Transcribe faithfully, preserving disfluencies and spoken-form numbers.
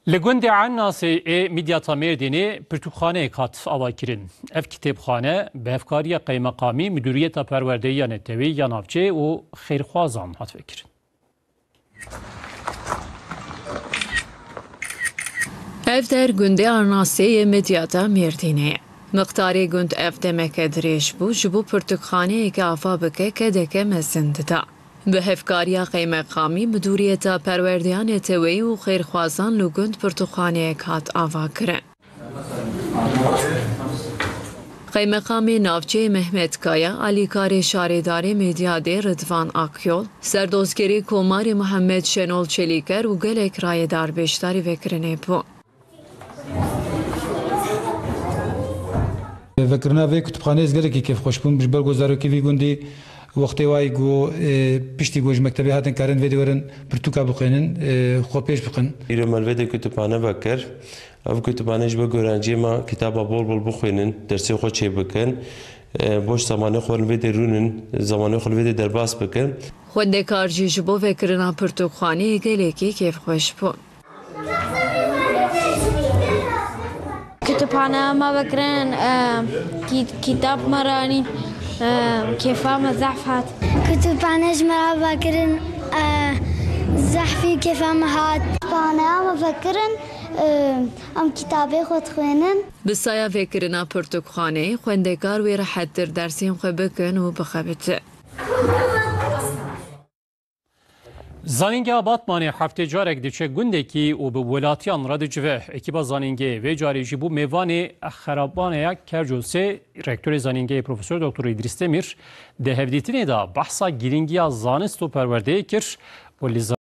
Li gundê Ennasê ê Midyata Mêrdînê pirtûkxaneyek hat avakirin. Ev kitêbxane bi hevkariya Qeymeqamî, Midûriyeta Perwerdeyî ya Neteweyî ya Navçeyê û xêrxwazan hat vekirin. Ev der gundê Arnasê yê Midyata Mêrdînê ye. Mixtarê gund ev demeke dirêj bû, ji bo pirtûkxaneyeke ava bike kedeke mezin dida. Bi hevkariya Qeymeqamî, Midûriyeta Perwerdeya Neteweyî û xêrxwazan li gund pirtûkxaneyek hat avakirin. Qeymeqamê Navçeyê Mehmet Kaya, alîkarê şarêdarê Medyadê Ridvan Akyol, Serdozgerê Komarê Muhammed Şenol Çelîker û gelek rayedar beşdarî vekirinê bûn. Vekirina vê kutubxaneyê ez gelekî kêfxweş bûm, ji ber ku zarokê vî gundî wextê wayî ku, e, piştî ku ji mektebê hatin karin vê dê werin pirtûka bixwînin, e, xwe pêş bixin. Îro me li vê dê kutubxane vekir. Ev kutubxane ji bo goranciyê me kitaba bol bol bixwînin, dersê xwe çêbikin. E, boş zemanê xwe li vê dê rûnin, zemanê xwe li vê dê derbas bikin. Xwendekar jî ji bo vekirina pirtûkxaneyê gelekî kêfxweş bûn. Kütüphane me vekirin, e, kî-, kitap me ranî, e, kêfa me zehf hat. Kütüphane ji me re vekirin, e, zehfî kêfa me hat. Kütüphane me vekirin, e, em kitabê xwe dixwînin. Bi saya vekirina pirtûkxaneyê, xwendekar wê rehettir dersên xwe bikin û bixebitin. Zanîngeha Batmanê heftê carek diçe gundekî û bi welatiyan re dicive. Ekîba zanîngehê vê carê jî bû mêvanê Xerabaneya Kercosê. Rektorê zanîngehê Profesor Doktor Îdrîs Demîr di hevdîtinê de behsa girîngiya zanist û perwerdeyê kir. Û li